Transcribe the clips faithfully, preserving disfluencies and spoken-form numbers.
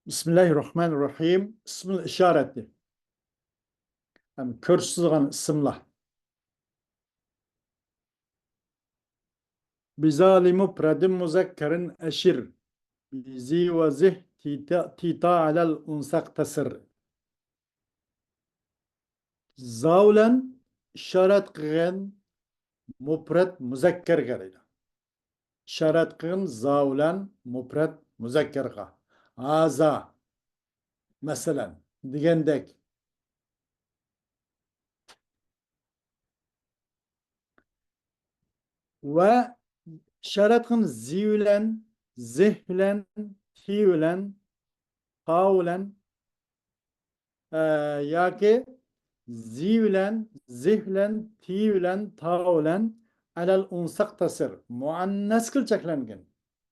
بىسمىللاھىررەھمانىررەھىم. ئىسمىل ئىشارەتى. ھەم كۆرسىتىدىغان ئىسىملار. بزا لمفرد مذكر أشر. بزي وزه تيتا، تيتا على الأنثى اقتصر. زا بىلەن ئىشارەت قىلغان مۇپرەت مۇزەككەرگە دەيدۇ. ئىشارەت قىلغىن زا بىلەن مۇپرەت مۇزەككەرغا. ھازا، مەسىلەن، دېگەندەك. ۋە ئىشارەت قىلغىن زى بىلەن، زىھ بىلەن، تى بىلەن، تا بىلەن، ئە، ياكى زى بىلەن، زىھ بىلەن، تى بىلەن، تا بىلەن، ئەلەل ئۇنسەق تەسىر، مۇئەننەسكىل چەكلەنگەن.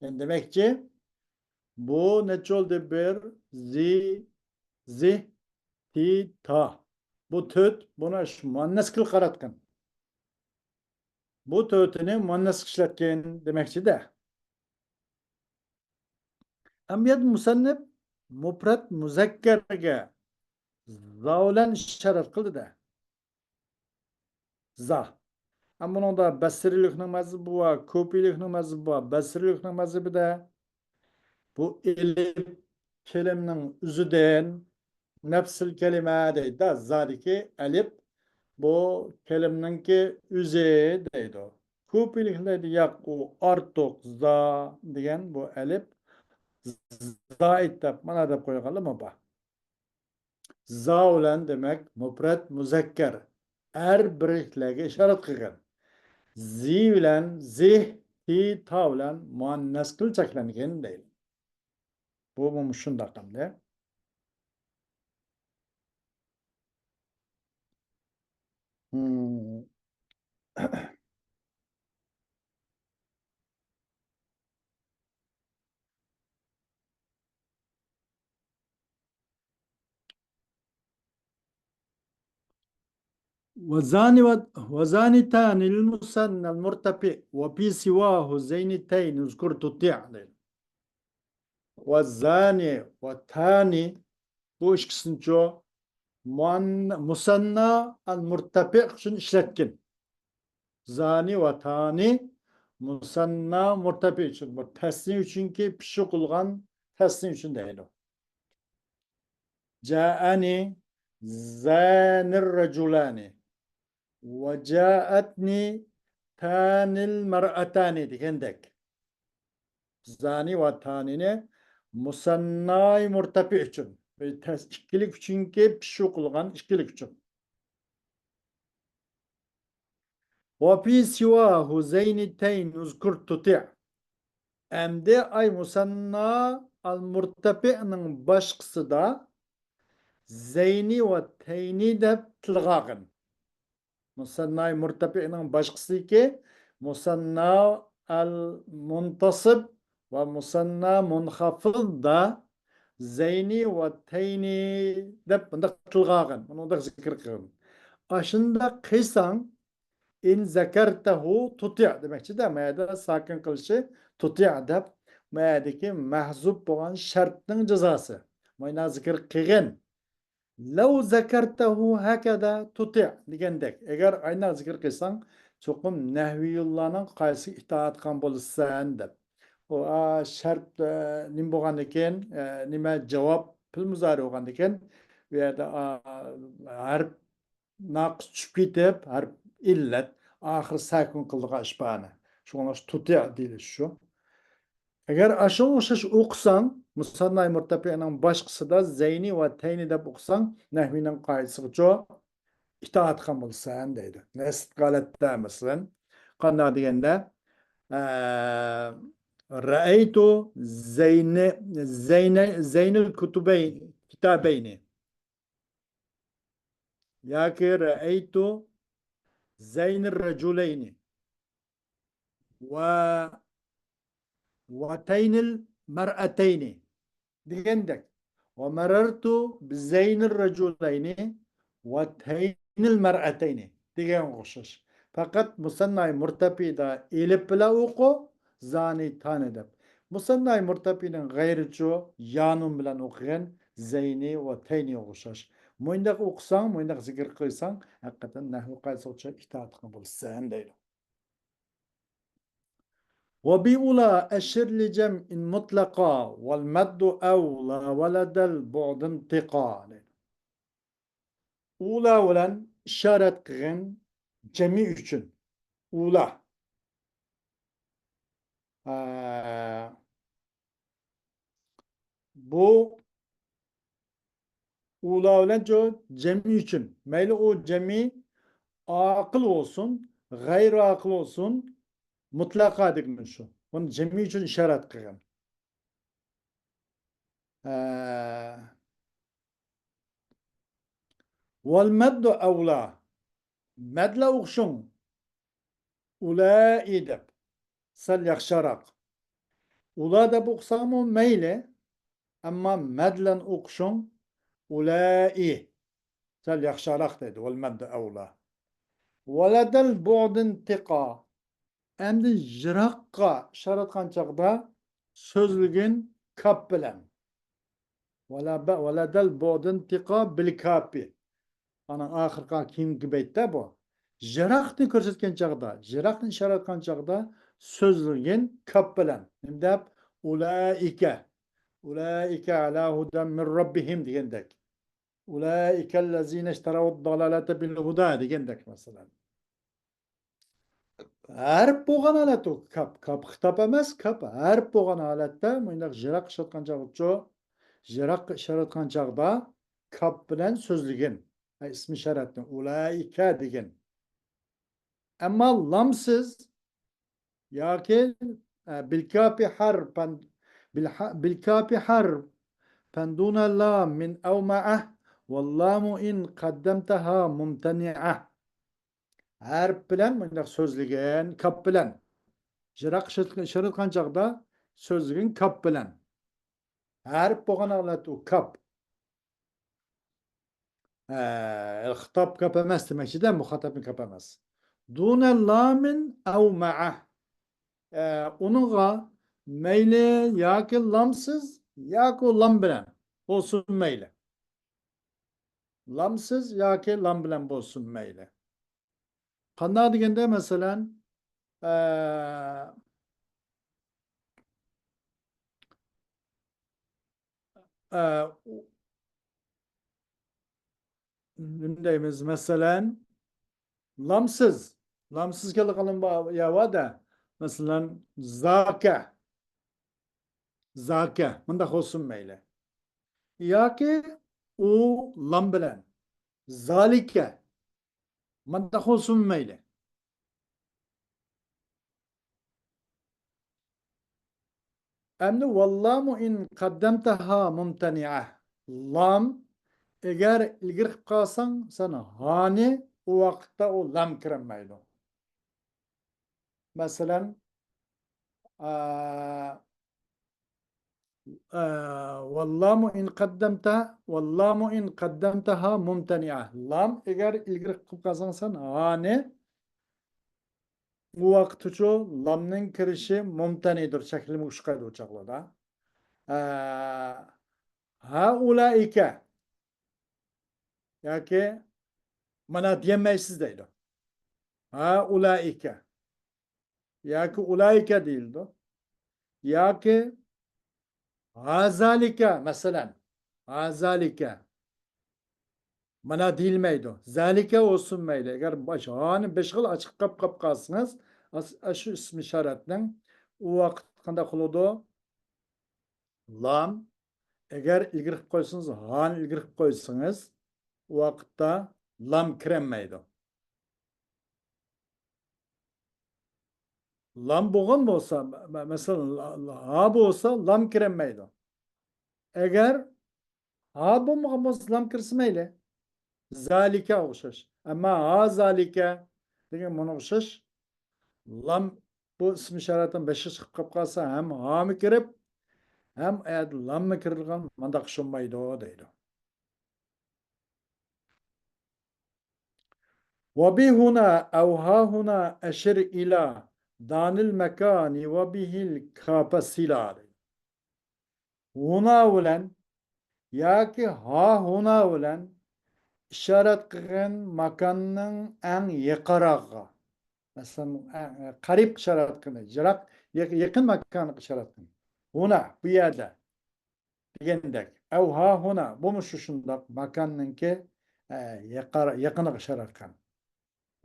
يەنى دېمەكچى، بۇ نەچچە بولدى؟ بىر، زى، زىھ، تى، تا. بۇ تۆت، بۇنى مۇئەننەسكىل قاراتقان. بۇ تۆتىنى مۇئەننەسكە ئىشلەتكەن دېمەكچى-دە. ئەمدى مۇسەننىپ مۇپرەت مۇزەككەرگە زا بىلەن ئىشارەت قىلدى-دە. زا. ئەمما بۇنىڭدا بەسرىلىكنىڭ مەزھىپى بار، كۇپىلىكنىڭ مەزھىپى بار. بەسرىلىكنىڭ مەزھىپىدە بۇ ئېلىپ كەلىمنىڭ ئۆزىدىن، نەفسىل كەلىمە دەيدۇ-دە، زادىكى ئەلىپ بۇ كەلىمنىڭكى ئۆزى دەيدۇ. كۇپىلىكلەر دەيدۇ، ياق، ئۇ ئارتۇق، زا دېگەن بۇ ئەلىپ زائىد دەپ، مانا دەپ قويغانلارمۇ بار. زا بىلەن دېمەك مۇپرەت مۇزەككەر ئەر بىرلىكلەرگە ئىشارەت قىلغان. زى بىلەن زىھ، تى، تا بىلەن مۇئەننەسكىل چەكلەنگەن دەيدۇ. بۇمۇ شۇنداق ئەمدى. مم. وزان و-، وزان تان المثنى المرتفع وفي سواه زين تين اذكر تطع دەيدۇ. ۋە زانى ۋە تانى، بۇ ئىككىسىنىچۇ؟ مۇئەن-، مۇسەننا ئەل مۇرتەپىئ ئۈچۈن ئىشلەتكىن. زانى ۋە تانى مۇسەننا مۇرتەپىئ ئۈچۈن. بۇ تەسنىيە ئۈچۈنكى، پىشۇ قىلغان تەسنىيە ئۈچۈن دەيدۇ. جائەنى زانىر رەجۇلانى ۋە جائەتنى تانىل مەرئەتانى دېگەندەك. زانى ۋە تانىنى مۇسەنناي مۇرتەپىئ ئۈچۈن، بىر تەس-، ئىككىلىك ئۈچۈنكى، پىشۇ قىلغان ئىككىلىك ئۈچۈن. ۋە فى سىۋاھۇ زەينى تەين ئۇزكۇر تۇتىئ. ئەمدى ئاي مۇسەننا ئەل مۇرتەپىئنىڭ باشقىسىدا زەينى ۋە تەينى دەپ تىلغا ئالغىن. مۇسەنناي مۇرتەپىئنىڭ باشقىسىدىكى مۇسەننا ئەل مۇنتاسىب ۋە مۇسەننا مۇنخافىزدا زەينى ۋە تەينى دەپ بۇنداق تىلغا ئالغىن، بۇنىڭدەك زىكىر قىلغىن. ئاشۇنداق قىلساڭ، ئىن زەكەرتەھۇ تۇتىئ دېمەكچىدە، مەيەدە ساكىن قىلىشى تۇتىئ دەپ، مەيەدىكى مەھزۇپ بولغان شەرتنىڭ جازاسى. ماينا زىكىر قىلغىن. لەۋ زەكەرتەھۇ ھەكەدە تۇتىئ دېگەندەك، ئەگەر ئاينا زىكىر قىلساڭ، چوقۇم نەھۋىيۇللارنىڭ قايسىغا ئىتائەت قىلغان بولىسەن دەپ. ئۇ، ئا، شەرت، ئە، نېمە بولغاندىكىن، ئە، نېمە جاۋاب پېئىل مۇزارى بولغاندىكىن، ئۇ يەردە، ئا، ھەرپ ناقىس چۈشۈپ كېتىپ، ھەرپ ئىللەت، ئاخىرى ساكىن قىلىدىغان ئىپادىنى. شۇڭا تۇتىئ دېيىلىش شۇ. ئەگەر ئاشۇنىڭغا ئوخشاش ئوقۇساڭ، مۇسەنناي مۇرتەپىئنىڭ باشقىسىدا زەينى ۋە تەينى دەپ ئوقۇساڭ، نەھۋىنىڭ قائىدىسىغىچۇ ئىتائەت قىلغان بولىسەن دەيدۇ. نەسب ھالەتتە مەسىلەن، قانداق دېگەندە، ئە، رەئەيتۇ زەينى، زەينە، زەينىل كۇتۇبەي-، كىتابەينى. ياكى رەئەيتۇ زەينىر رەجۇلەينى. ۋە، ۋە تەينىل مەرئەتەينى دېگەندەك. ۋە مەرەرتۇ بىزەينىر رەجۇلەينى ۋە تەينىل مەرئەتەينى دېگەنگە ئوخشاش. پەقەت مۇسەنناي مۇرتەپىدا ئېلىپ بىلەن ئوقۇ، زانى تانى دەپ. مۇسەنناي مۇرتەپئىنىڭ غەيرىچۇ، يانۇن بىلەن ئوقۇغىن، زەينى ۋە تەينىگە ئوخشاش. مۇنداق ئوقۇساڭ، مۇنداق زىكىر قىلساڭ، ھەقىقەتەن نەھۋ قائىدىسىغا ئىتائەت قىلغان بولىسەن دەيدۇ. وبأولى أشر لجمع مطلقا، والمد أولى ولدى البعد انطقا. ئۇلا بىلەن ئىشارەت قىلغىن جەمئىي ئۈچۈن. ئۇلا. ئە، بۇ ئۇلا بىلەن جەمئىي ئۈچۈن. مەيلى ئۇ جەمئىي ئاقىل بولسۇن، غەيرىي ئاقىل بولسۇن، مۇتلەقا دېگىنى شۇ. بۇنى جەمئىي ئۈچۈن ئىشارەت قىلغىن. ئە، والمد أولى. مەدلا ئوقۇشۇڭ. ئۇلەئى دەپ. سەل ياخشىراق. ئۇلا دەپ ئوقۇساڭمۇ مەيلى. ئەمما مەدلەن ئوقۇشۇڭ. ئۇلەئى. سەل ياخشىراق دەيدۇ. والمد أولى. ولدى البعد انطقا. ئەمدى يىراققا ئىشارەتقان چاغدا سۆزلىگىن كاپ بىلەن. ولدى البعد انطقا بالكاف. ئانا ئاخىرقى كېيىنكى بەيتتە بۇ. يىراقنى كۆرسەتكەن چاغدا، يىراقنى ئىشارەتقان چاغدا سۆزلىگىن كاپ بىلەن. نېمە دەپ؟ ئۇلائىكە. ئۇلائىكە ئەلا ھۇدەن مىن رەببىھىم دېگەندەك. ئۇلائىكەللەزىنە ئىشتەرەۋۇد دالالەتە بىل ھۇدا دېگەندەك مەسىلەن. ھەرپ بولغان ھالەت ئۇ. كاپ، كاپ خىتاب ئەمەس، كاپ ھەرپ بولغان ھالەتتە مۇنداق يىراق ئىشارەتقان چاغدىچۇ، يىراق ئىشارەتقان چاغدا كاپ بىلەن سۆزلىگىن. ئە، ئىسمى ئىشارەتنى ئۇلائىكە دېگىن. ئەمما لامسىز ياكى، ئە، بالكاف حرفا، بالكاف حرفا دون لام من أو معه، واللام إن قدمتها ممتنعة. ھەرپ بىلەن مۇنداق سۆزلىگىن، كاپ بىلەن. يىراق ئىشارەتقان چاغدا سۆزلىگىن كاپ بىلەن. ھەرپ بولغان ھالەت ئۇ كاپ. ئە، خىتاب كاپ ئەمەس دېمەكچىدە، مۇخاتەپنى كاپ ئەمەس. دون لام أو معه. ئە، ئۇنىڭغا مەيلى ياكى لامسىز، ياكى لام بىلەن بولسۇن مەيلى. لامسىز ياكى لام بىلەن بولسۇن مەيلى. قانداق دېگەندە، مەسىلەن، ئە، ئە، ئۇ، نېمە دەيمىز، مەسىلەن، لامسىز. لامسىز كېلىدىغان يەر بار-دە. مەسىلەن، زاكە. زاكە. مۇنداق بولسۇن مەيلى. ياكى ئۇ لام بىلەن. زالىكە. مۇنداق بولسۇن مەيلى. ئەمدى واللام إن قدمتها ممتنعة. لام، ئەگەر ئىلگىرى قىلىپ قالساڭ، سەن ھانى، ئۇ ۋاقىتتا ئۇ لام كىرەلمەيدۇ. مەسىلەن، ئە، ئە، واللام إن قدمت، واللام إن قدمتها ممتنعة. لام ئەگەر ئىلگىرى قىلىپ قالساڭ سەن ھانى، ئۇ ۋاقىتتىچۇ لامنىڭ كىرىشى مۇمتەنىدۇر، چەكلىمە ئۇچرايدۇ ئۇ چاغلاردا. ئە، ھائۇلائىكە. ياكى مانا دېيەلمەيسىز دەيدۇ. ھائۇلائىكە. ياكى ئۇلائىكە دېيىلىدۇ. ياكى ھازالىكە، مەسىلەن. ھازالىكە. مانا دېيىلمەيدۇ. زالىكە بولسۇن مەيلى. ئەگەر باش، ھانى بەش خىل ئاچىق قاپ، قاپ قالسىڭىز، ئاس-، ئاشۇ ئىسمى ئىشارەتنىڭ ئۇ ۋاقىت قانداق قىلىدۇ؟ لام. ئەگەر ئىلگىرى قىلىپ قويسىڭىز، ھانى ئىلگىرى قىلىپ قويسىڭىز، ئۇ ۋاقىتتا لام كىرەلمەيدۇ. لام بولغان بولسا، مە-، مە-، مەسىلەن، لا-، لا-، ھا بولسا، لام كىرەلمەيدۇ. ئەگەر ھا بولمىغان بولسا، لام كىرسە مەيلى. زالىكە ئوخشاش. ئەمما ھازالىكە دېگەن مانا ئوخشاش. لام بۇ ئىسمى ئىشارەتنىڭ بېشىغا چىقىپ قېلىپ قالسا، ھەم ھامۇ كىرىپ، ھەم ئەدە لاممۇ كىرىدىغان، مانداق ئىش بولمايدۇ دەيدۇ. وبهنا أو هاهنا أشر إلى دانىل ماكانى ۋە بىھىل كاپە سىلا. ھۇنا بىلەن ياكى ھا ھۇنا بىلەن ئىشارەت قىلغىن ماكاننىڭ ئەڭ يېقىنراقىغا. مەسىلەن، ئە، ئە، قەرىب ئىشارەت قىلىنى، يىراق، يېق-، يېقىن ماكانغا ئىشارەت قىلىنى. ھۇنا، بۇ يەردە دېگەندەك. ئەۋ ھا ھۇنا، بۇمۇ شۇ شۇنداق ماكاننىڭكى، ئە، يېقار-، يېقىنىغا ئىشارەت قىلىنى.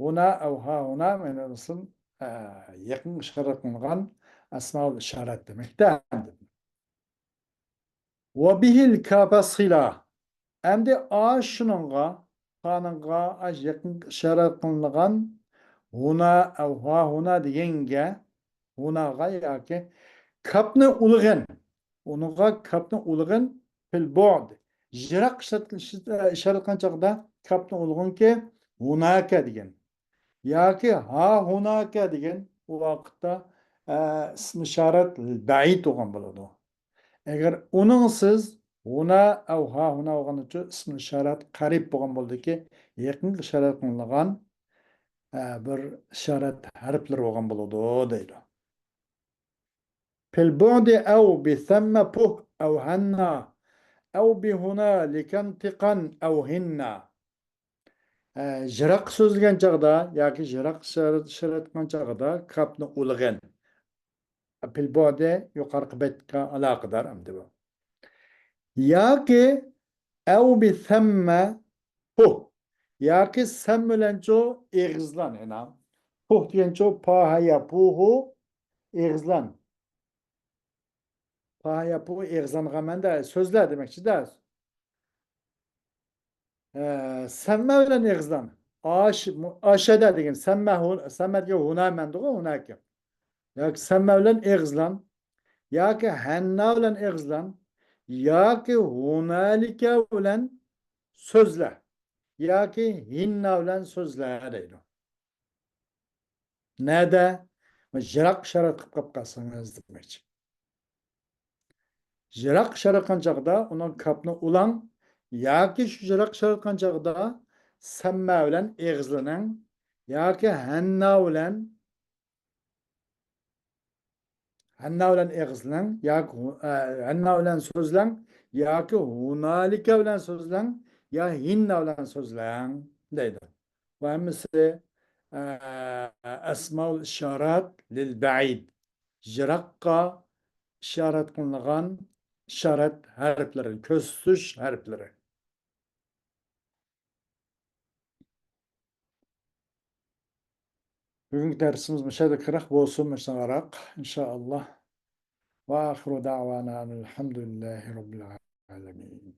ھۇنا، ئەۋ ھا ھۇنا، مەنە مىسال، ئە، يېقىنغا ئىشارەت قىلىنغان ئەسمائۇل ئىشارەت دېمەكتە. ۋە بىھىل كاپە سىلا. ئەمدى ئاشۇنىڭغا، خانىڭغا، ئاش يېقىن ئىشارەت قىلىنغان ھۇنا، ئەۋ ھا ھۇنا دېگەنگە، ھۇناغا ياكى كاپنى ئۇلىغىن. ئۇنىڭغا كاپنى ئۇلىغىن، پىل بۇد. يىراق ئىشارەت، ئىشارەت قىلغان چاغدا كاپنى ئۇلىغىنكى، ھۇناكە دېگەن. ياكى ھا ھۇناكە دېگەن، ئۇ ۋاقىتتا، ئە، ئىسمى ئىشارەت بەئىد بولغان بولىدۇ. ئەگەر ئۇنىڭسىز ھۇنا ئەۋ ھا ھۇنا بولغان ئۈچۈن ئىسمى ئىشارەت قەرىب بولغان بولىدۇكى، يېقىنغا ئىشارەت قىلىنغان، ئە، بىر ئىشارەت ھەرپلىرى بولغان بولىدۇ دەيدۇ. پىل بۇدى ئەۋ بىسەممە پۇھ ئەۋ ھەننا ئەۋ بىھۇنا لىكەنتىقەن ئەۋ ھىننا. ئە، يىراق سۆزلىگەن چاغدا ياكى يىراق ئىشارەت، ئىشارەت قىلغان چاغدا كاپنى ئۇلىغىن. پىل بۇدى يۇقىرىقى بەتكە ئالاقىدار ئەمدى بۇ. ياكى ئەۋ بىسەممە پۇھ. ياكى سەم بىلەنچۇ ئېغىزلان، ئىنام. پۇھ دېگەنچۇ پاھايا پۇھۇ ئېغىزلان. پاھايا پۇ ئېغىزلانغان مەندە سۆزلە دېمەكچىدە. ئە، سەممە بىلەن ئېغىزلان. ئاش-، ئاشەدە دېگەن سەممە ھۇ-، سەممە دېگەن ھۇنەمەندىغۇ، ھۇنەكى. ياكى سەممە بىلەن ئېغىزلان. ياكى ھەننا بىلەن ئېغىزلان. ياكى ھۇنالىكە بىلەن سۆزلە. ياكى ھىننا بىلەن سۆزلە دەيدۇ. نەدە؟ يىراق ئىشارەت قىلىپ قاپ قالسىڭىز دېمەكچى. يىراق ئىشارەت قىلغان چاغدا ئۇنىڭ كاپنى ئۇلاڭ ياكى شۇ يىراق ئىشارەت قىلغان چاغدا سەممە بىلەن ئېغىزلىنىڭ ياكى ھەننا بىلەن، ھەننا بىلەن ئېغىزلىنىڭ ياكى ھۇ-، ئە، ھەننا بىلەن سۆزلەڭ ياكى ھۇنالىكە بىلەن سۆزلەڭ يا ھىننا بىلەن سۆزلەڭ دەيدۇ. بۇ ھەممىسى، ئە، ئەسماۇل ئىشارات لىل بەئىد. يىراققا ئىشارەت قىلىنغان ئىشارەت ھەرپلىرى، كۆرسىتىش ھەرپلىرى. بۈگۈنكى دەرسىمىز مۇشۇ يەردە كىراق بولسۇن، مۇشۇنىڭغا ئىنشائاللا. ۋە ئاخىرۇ دەئۋانا ئەنىل ھەمدۇلىللاھى رەببىل ئالەمىن.